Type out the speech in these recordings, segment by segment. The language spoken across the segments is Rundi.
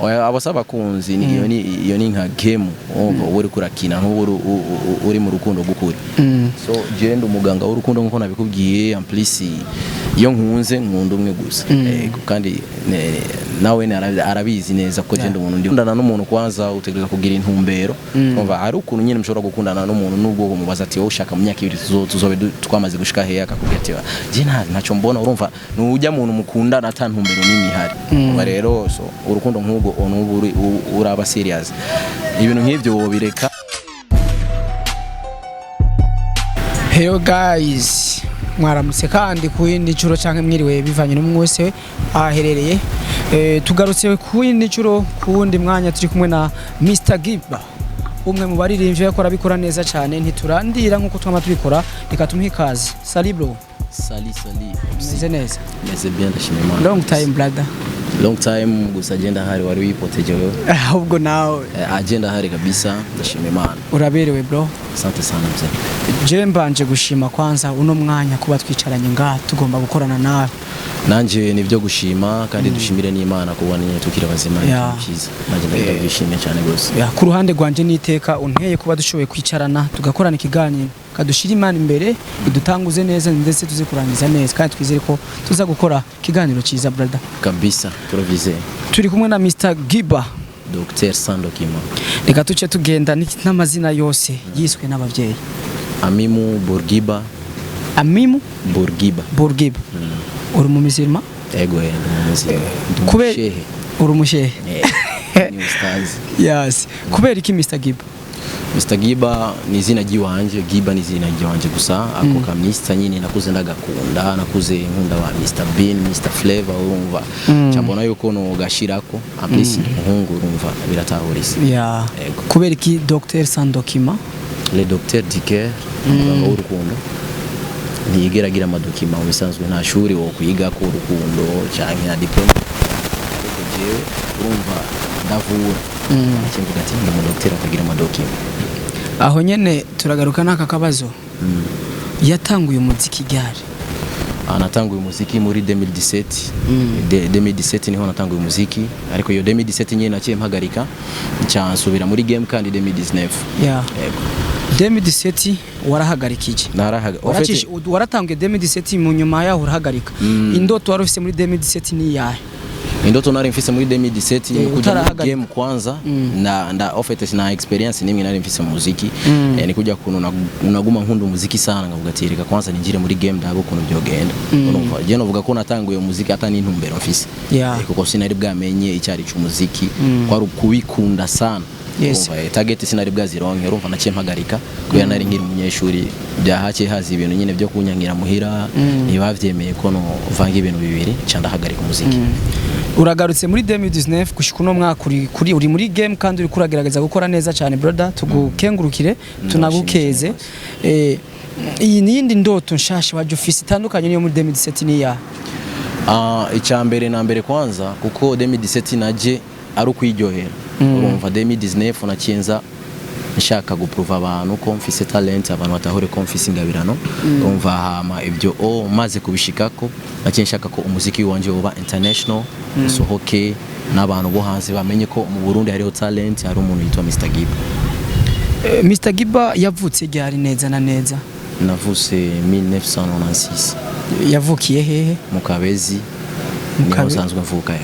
Oya, abo si abakunzi, ni iyo ni nka game. Urumva uba uriko urakina nk'ubu uri mu rukundo gukuri. So jewe ndi umuganga w'urukundo nkuko nabikubwiye. En plus, iyo nkunze, nkunda umwe gusa. Yego, kandi nawe arabizi neza ko je ndi umuntu ndikundana n'umuntu. Kwanza utegereza kugira intumbero. Urumva hari ukuntu nyine mushobora gukundana n'umuntu, nubwo umubaza ati: "Wowe ushaka mu myaka 2 tuzobe twamaze gushika hehe?" Akakubwira ati: "Je ntacyo mbona." Urumva nujya muntu mukundana ata ntumbero nini ihari. Urumva rero, so urukundo nk'ubwo nubu uraba serious, ibintu nk'ibyo wobireka. Hello guys, mwaramutse kandi ku yindi nshuro canke mwiriwe, bivanye n'umwe wese aherereye. Tugarutse ku yindi nshuro, ku wundi mwanya, turi kumwe na Mr Giba, umwe mu baririmbyi yakora abikora neza cyane. Ntiturandira nkuko twama tubikora, reka tumuhe ikaze. Salut bro. Salut, salut. Meze neza? Meze bien, ndashima Imana. Long time, brother. Long time, gusa agenda hari wari wipoteje wewe. Ahubwo nawe. Agenda hari kabisa, ndashima Imana. Uraberewe bro. Asante sana, mzee. Je mbanje gushima kwanza uno mwanya kuba twicaranye ngaha, tugomba gukorana nawe. Nanje nibyo gushima, kandi dushimire n'Imana kubona nyine tukiri bazima, ni ikintu cyiza. Nanjye ndabyishimiye cyane gose. Ya, ku ruhande rwanje n'iteka unteye kuba dushoboye kwicarana tugakorana ikiganiro. Kadushira Imana imbere, idutanguze neza ndetse tuze kurangiza neza, kandi twizere ko tuza gukora ikiganiro cyiza, brother. Kabisa, turavizeye. Turi kumwe na Mr Giba. Dr Sandokima. Reka tuce tugenda n'amazina yose yiswe n'abavyeyi. Amimu Bourguiba. Amimu. Bourguiba. Bourguiba. Uri mu musulman? Ego, ndi mu ndi Kubera umushehe. Uri umushehe? Eh, ni ustazi. Yes. Kubera iki Mr Giba? Mr Giba ni izina ry'iwanje. Giba ni izina ry'iwanje gusa. Ako ka Mr nyine nakuze ndagakunda, nakuze nkunda ba Mr Bean, Mr Flavor, urumva cyambona yuko no gashirako. En plus ndi umuhungu, urumva biratahurisa. Ego. Kubera iki Dr Sandokima? Le docteur Diker, umuganga w'urukundo, ntiyigera agira ama documents. Mu bisanzwe nta shuri wo kwiga ko urukundo canke na diplôme, ariko jewe urumva ndavura, mvuga ati ndi umudokiteri akagira ama documents. Aho nyene turagaruka n'aka kabazo: yatanguye umuziki ryari? Ah, natanguye umuziki muri 2017. 2017 niho natanguye umuziki, ariko iyo 2017 nyine naciye mpagarika, nca nsubira muri game kandi 2019. Yego. 2017 warahagarikije? Narahaga. Waratanguye 2017, mu nyuma yaho urahagarika. Indoto wari ufise muri 2017 ni iyahe? Indoto nari mfise muri 2017 ni kuja muri Utarahagarika. game kwanza. Na nda en fait sina experience nimwe nari mfise mu muziki. Ni kujya kuntu naguma nkunda umuziki sana, ngavuga ati reka kwanza ninjire muri game, ndabe ukuntu byogenda. Urumva je novuga ko natanguye umuziki ata n'intumbero mfise. Kuko sinari bwamenye icyari cy'umuziki, kwari ukubikunda sana. Urumva, target sinari bwazironke. Urumva naciye mpagarika kubera nari nkiri umunyeshuri, byahaciye haza ibintu nyine byo kunyangira muhira, ntibavyemeye ko no vanga ibintu bibiri, nca ndahagarika umuziki. Uragarutse muri 2019, gushika uno mwaka uri kuri uri muri game kandi uri kuragerageza gukora neza cyane, brother. Tugukengurukire, tunagukeze. Iyi ni yindi ndoto nshasha waje ufise itandukanye niyo muri 2017, ni iyahe? Ah, icya mbere na mbere kwanza, kuko 2017 naje ari ukwiryohera. Urumva 2019 nakinza nshaka guprova abantu ko mfise talent, abantu batahure ko mfise ingabirano. Urumva hama ibyo o maze kubishikako, naciye nshaka ko umuziki wanje woba international, usohoke n'abantu bo hanze bamenye ko mu Burundi hariho talent, hari umuntu yitwa Mr Giba. Mr Giba yavutse ryari neza na neza? Navutse 1996. Yavukiye hehe? Mu Kabezi niho nsanzwe mvuka.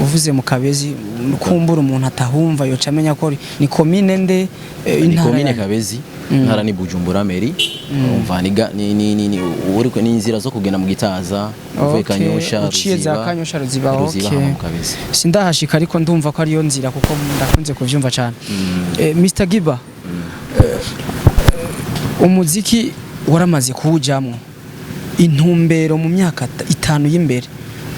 Uvuze mu Kabezi, kumbura umuntu atahumva yoca amenya ko ni komine nde, Ni intara komine Kabezi, ntara ni Bujumbura mairie. Umva ni uri ni inzira zo kugenda mu Gitaza uvuye Kanyosha. Uciye za Ruziba. Kanyosha, Ruziba. Ruziba, hama mu Kabezi. Sindahashika, ariko ndumva ko ariyo nzira kuko ndakunze kuvyumva cyane. Mr Giba, umuziki waramaze kuwujamwo. Intumbero mu myaka 5 y'imbere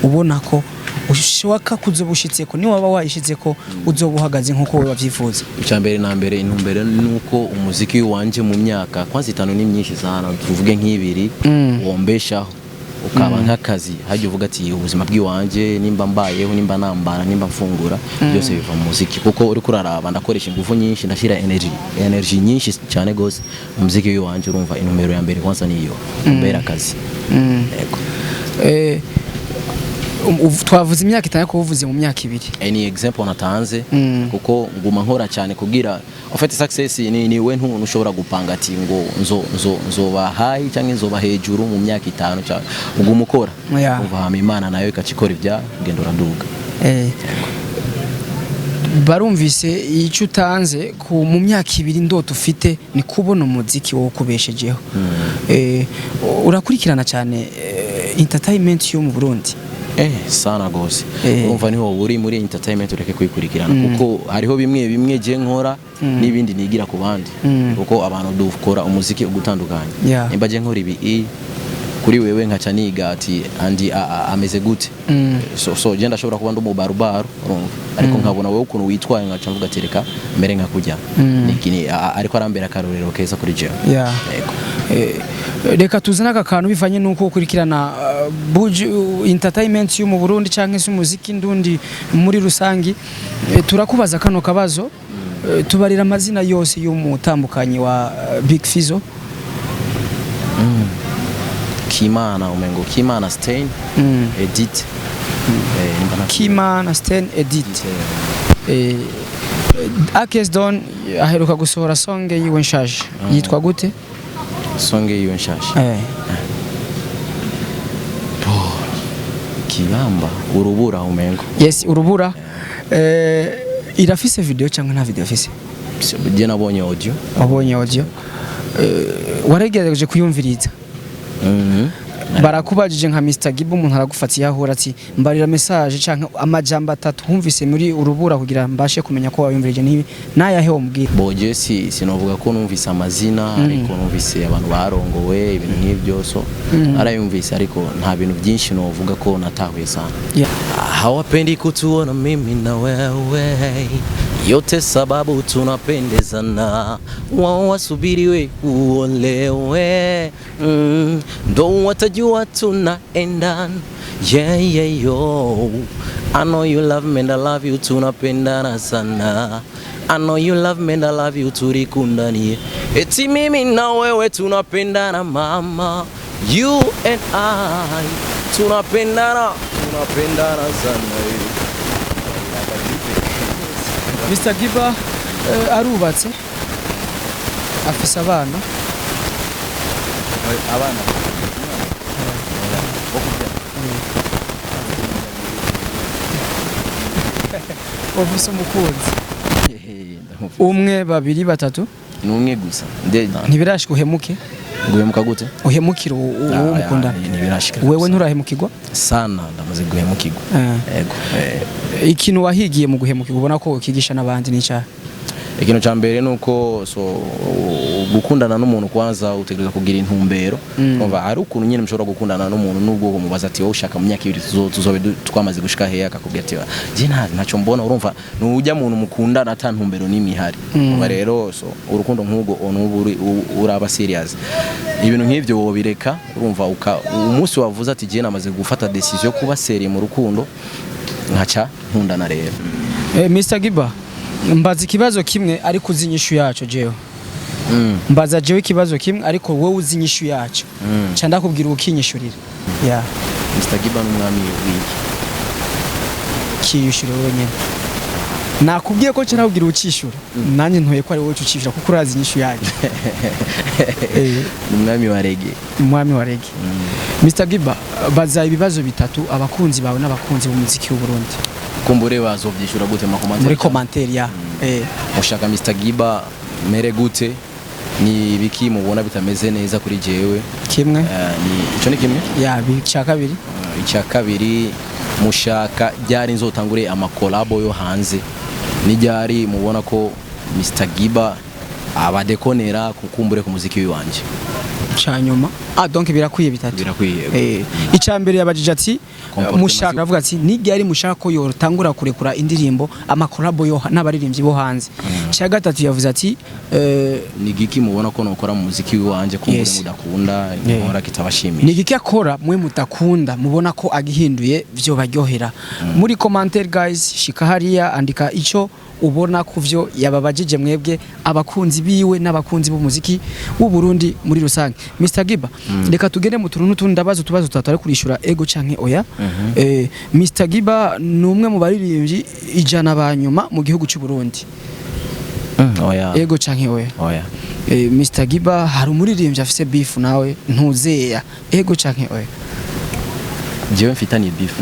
ubona ko ushobaka kuzoba ushitseko, ni waba wayishitseko, uzoba uhagaze nkuko wowe wavyifuza? Icya mbere na mbere, intumbero ni uko umuziki wanje mu myaka kwanza 5 ni myinshi sana, tuvuge nk'ibiri, wombeshaho ukaba nk'akazi. Hajya uvuga ati ubuzima bw'iwanje, nimba mbayeho, nimba nambara, nimba mfungura, byose biva mu muziki, kuko uri kuraraba ndakoresha ingufu nyinshi, ndashyira energy nyinshi cyane gose mu muziki w'iwanje. Urumva intumbero ya mbere kwanza niyo umbera akazi. Yego. Twavuze imyaka 5, ariko uvuze mu myaka 2. Ni example natanze, kuko nguma nkora cyane kugira, en fait, success ni we ntushobora gupanga ati ngo nzo nzo nzoba high cyangwa nzoba hejuru mu myaka 5 cyane. Uguma ukora, uva hama Imana nayo ikacikora ibya ugenda uraduga. Barumvise icyo utanze ku mu myaka 2. Ndoto ufite ni kubona umuziki wowe ukubeshejeho. Urakurikirana cyane entertainment yo mu Burundi? Sana gose. Urumva niho uri muri entertainment ureke kuyikurikirana, kuko hariho bimwe bimwe je nkora n'ibindi nigira ku bandi, kuko abantu dukora umuziki ugutandukanye. Nimba je nkora ibi kuri wewe, nkaca niga ati andi ameze gute. So je ndashobora kuba ndi umubarubaru, urumva, ariko nkabona wewe ukuntu witwaye, nkaca mvuga ati reka mbere nka kujya niki ariko arambera akarorero keza kuri jewe. Yego. Reka tuzane aka kantu bivanye n'uko ukurikirana entertainment yo mu Burundi canke se umuziki ndundi muri rusangi. Turakubaza kano kabazo. Tubarira amazina yose y'umutambukanyi wa Big Fizzo. Kimana, umengo Kimana Stein Edith, nimba Kimana Stein Edith. Akes Don aheruka gusohora song yiwe nshaje, yitwa gute? Song yiwe nshasha? Kibamba, urubura umengo. Yes, urubura. Irafise video cyangwa nta video ifise? Je nabonye audio. Wabonye audio. Waragerageje kuyumviriza? Mhm. Barakubajije nka Mr Gibo, umuntu aragufatiye aho ati mbarira message canke amajambo atatu humvise muri urubura kugira mbashe kumenya ko wayumvirije, nibi nayahe womubwira? Bon, je si sinovuga ko numvise amazina, ariko numvise abantu barongowe, ibintu nk'ibyo. So arayumvise, ariko nta bintu byinshi novuga ko natahuye sana. Hawapendi kutuona mimi na wewe, yote sababu tunapendezana, wao wasubiriwe uolewe, ndo watajua tunaendana. Yeah, yo. I know you love me and I love you, tunapendana sana. I know you love me and I love you, turikundanie. Eti mimi na wewe tunapendana mama, you and I tunapendana, tunapendana sana. Mr Giba arubatse, afise abana. Abana bo kubyara? Ufise umukunzi umwe, babiri, batatu? Ni umwe gusa. Ntibirashika uhemuke? Guhemuka gute? Uhemukira uwo mukundana. Ntibirashika. Wewe Kabisa. nturahemukirwa? Sana, ndamaze guhemukirwa. Yego. Ikintu wahigiye mu guhemukirwa ubona ko ukigisha n'abandi n'icyaha? Ikintu cya mbere ni uko, so, gukundana n'umuntu kwanza utegereza kugira intumbero. Umva, hari ukuntu nyine mushobora gukundana n'umuntu nubwo umubaza ati wowe ushaka mu myaka 2 tuzobe twamaze gushika hehe, akakubwira ati je ntacyo mbona. Urumva nujya muntu mukundana ata ntumbero n'imwe ihari. Umva rero, so urukundo nk'ubwo nubu uraba serious, ibintu nk'ivyo wobireka. Urumva umunsi wavuze ati je namaze gufata decision yo kuba sérieux mu rukundo, nkaca nkundana rero. Mr Giba, mbaza ikibazo kimwe ariko uzi inyishu yaco jewe. Mbaza jewe ikibazo kimwe ariko wowe uzi inyishu yaco. Ca ndakubwira ukinyishurira. Yeah. Mr Giba n'umwami w'iki? Kiyishura wowe nyene. Nakubwiye ko ca ndakubwira ukishura. Nanjye ntoye ko ari wowe ucishura kuko urazi inyishu yaco. Ni umwami wa reggae. Umwami wa reggae. Mr Giba, baza ibibazo bitatu abakunzi bawe n'abakunzi b'umuziki w'u Burundi. Kumbure bazovyishura gute mu commentaire? Muri commentaire ya. Mushaka Mr Giba mere gute? Ni biki mubona bitameze neza kuri jewe? Kimwe. Ni ico ni kimwe. Ya, icya kabiri. Icya kabiri, mushaka ryari nzotangure amakolabo yo hanze? Ni ryari mubona ko Mr Giba abadekonera kukumbure ku muziki wiwanje? Canyuma. Ah, donc birakwiye bitatu. Birakwiye. Icya mbere yabajije ati Comportement. Mushaka, avuga ati ni ryari mushaka ko yotangura kurekura indirimbo, amakolabo yo n'abaririmbyi bo hanze. Icya gatatu yavuze ati Ni giki mubona ko nokora mu muziki wiwanje kumbure mudakunda, nkora kitabashimisha? Ni igiki akora mwe mutakunda, mubona ko agihinduye vyo baryohera? Muri commentaire guys, shika hariya, andika ico ubona ku vyo yababajije mwebwe abakunzi biwe n'abakunzi b'umuziki w'u Burundi muri rusange. Mr Giba, reka tugende mu tuntu n'utundi, ndabaza utubazo tutatu ari kurishura ego canke oya. Mr Giba ni umwe mu baririmbyi 100 ba nyuma mu gihugu cy'u Burundi. Oya. Ego canke oya? Oya. Mr Giba, hari umuririmbyi afise beef nawe ntuzeya, ego canke oya? Jewe mfitaniye beef?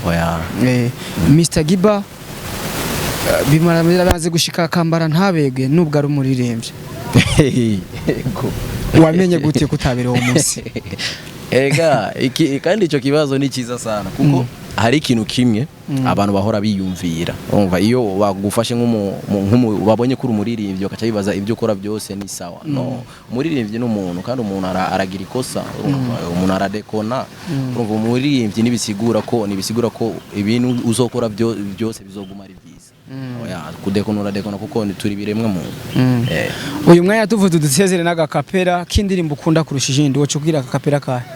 Oya. Mr Giba, bimara bamaze gushika akambara ntabegwe nubwo ari umuririmbyi. Ego. Wamenye gute kutabera uwo munsi? Ega iki, kandi icyo kibazo ni cyiza sana kuko hari ikintu kimwe abantu bahora biyumvira. Urumva, iyo bagufashe babonye ko uri umuririmbyi, bakaca bibaza ibyo ukora byose ni sawa. No, umuririmbyi ni umuntu, kandi umuntu aragira ikosa. Urumva, umuntu aradekona. Urumva, umuririmbyi nibisigura ko ibintu uzokora byose bizoguma ari byiza. Oya, kudekona uradekona kuko ni turi biremwa muntu. Uyu mwanya tuvuze dusezere n'agakapera k'indirimbo ukunda kurusha izindi, woca ubwira agakapera kahe?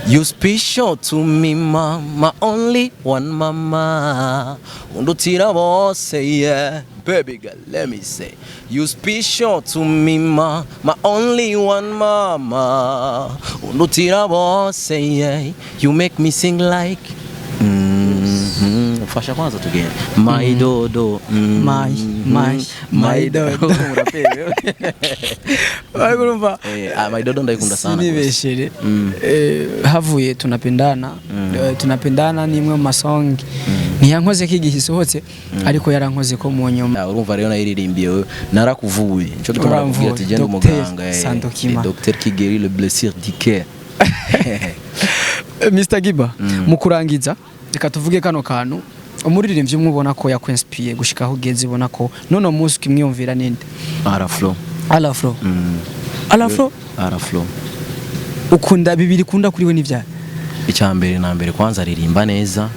You special to me, mama, only one mama. Undutira bose, yeah. Baby girl, let me say. You special to me, ma, my only one mama. Undutira bose, yeah. You make me sing like. Fasha kwanza tugende. My dodo. My dodo. Umuraperi. Ariko urumva Ah, my dodo ndayikunda sana gose. Sinibeshere. Havuye tunapendana. Tunapendana ni imwe mu masongi ntiyankoze ko igihe isohotse, ariko yarankoze ko mu nyuma. Ya, urumva rero nayiririmbiye wewe, narakuvuye, nico gituma Uramvuye. nakubwira ati genda Dr. umuganga, Sandokima. Dr qui guérit le blessure du cœur. Mr Giba, mu kurangiza reka tuvuge kano kantu: umuririmbyi umwe ubona ko yakwinspiye gushika aho ugeze, ubona ko none munsi ukimwiyumvira, ninde? Araflo. Alafro. Alafro. Araflo. Ukunda bibiri, ukunda kuri we n'ivyaha? Icya mbere na mbere, kwanza aririmba neza.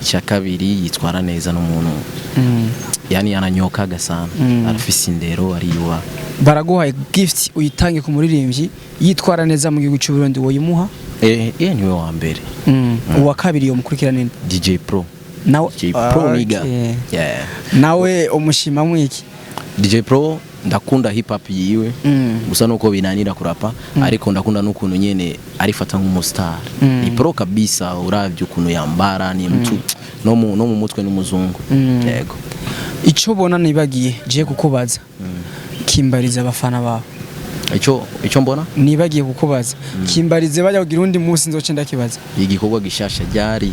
Icya kabiri, yitwara neza n'umuntu, yani ananyokaga sana. Arafise indero, ariyubaha. Baraguhaye gift uyitange ku muririmbyi yitwara neza mu gihugu cy'u Burundi, woyimuha? Eh, niwe wa mbere. Uwa kabiri yo mukurikira ninde? DJ Pro. Nawe? DJ Pro nigga. Yeah. Nawe umushima mwiki? DJ Pro, ndakunda hip hop yiwe. Gusa nuko binanira kurapa, ariko ndakunda n'ukuntu nyene arifata nk'umustar. Ni pro kabisa, uravye ukuntu yambara, ni mtu no mu mutwe n'umuzungu. Yego. Icyo ubona nibagiye je kukubaza, kimbariza abafana bawe. Ico mbona? Nibagiye kukubaza, kimbarize bajya kugira undi munsi nzoce ndakibaza. Igikorwa gishasha ryari?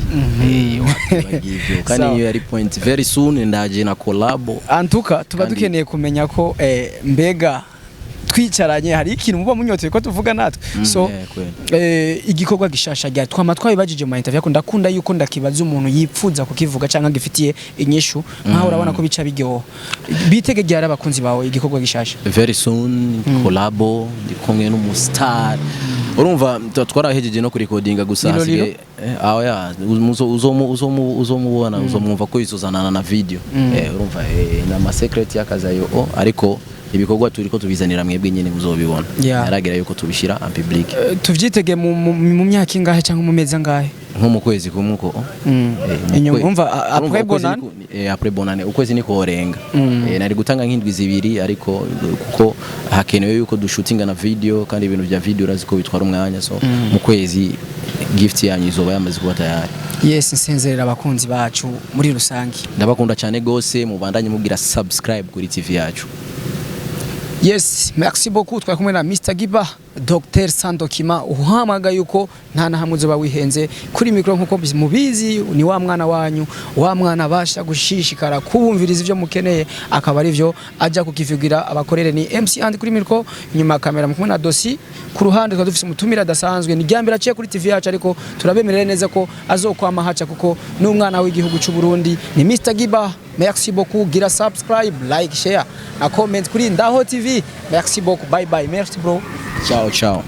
Wakibagiye ivyo kandi. Sawa. Niyo yari point. Very soon ndaje na collabo. Antuka tuba Kandi- dukeneye kumenya ko mbega twicaranye hari ikintu muba munyoteye ko tuvuga natwe. So yeah, kweli. Igikorwa gishasha rya twama twabibajije mu interview, ariko ndakunda yuko ndakibaza umuntu yipfuza kukivuga cyangwa gifitiye inyishu, nkaho urabona ko bica biryoha. Bitege ryari abakunzi bawe igikorwa gishasha? Very soon, collabo, ndi kumwe n'umustar. Urumva twarahejeje no kurikodinga, gusa Lilo Lilo? hasigaye aho ya uzomubona, uzomwumva ko izozanana na video. Urumva, na ma secret y'akazi ayo, oh, ariko ibikorwa turiko tubizanira mwebwe nyene muzobibona. Yaragera yuko tubishira en public. Tuvyitege mu myaka ingahe cyangwa mu mezi angahe? Nko mu kwezi kumwe uko, oh. Mu Inyuma umva urumva après ukwezi bonane. Après bonane, ukwezi niko horenga. Nari gutanga nk'indwi 2, ariko kuko hakenewe yuko dushutinga na video, kandi ibintu bya video urazi ko bitwara umwanya, so mu kwezi gift yanyu izoba yamaze kuba tayari. Yes, nsenzerera abakunzi bacu muri rusange. Ndabakunda cyane gose, mubandanye mubwira subscribe kuri TV yacu. Yes, merci beaucoup. Twari kumwe na Mr Giba, Dr Sandokima, uhamagaye yuko nta na hamwe uzoba wihenze. Kuri micro nkuko mubizi ni wa mwana wanyu, wa mwana abasha gushishikara kubumviriza ivyo mukeneye, akaba ari vyo ajya kukivugira abakorere. Ni MC and kuri micro, inyuma ya kamera mu kumwe na Dosi. Ku ruhande twari dufise umutumira adasanzwe, ni ryambere aciye kuri TV yacu, ariko turabemerera neza ko azokwama haca kuko ni umwana w'igihugu cy'u Burundi, ni Mr Giba. Merci beaucoup. Gira subscribe, like, share na comment kuri Ndaho TV. Merci beaucoup. Bye bye. Merci bro. Ciao ciao.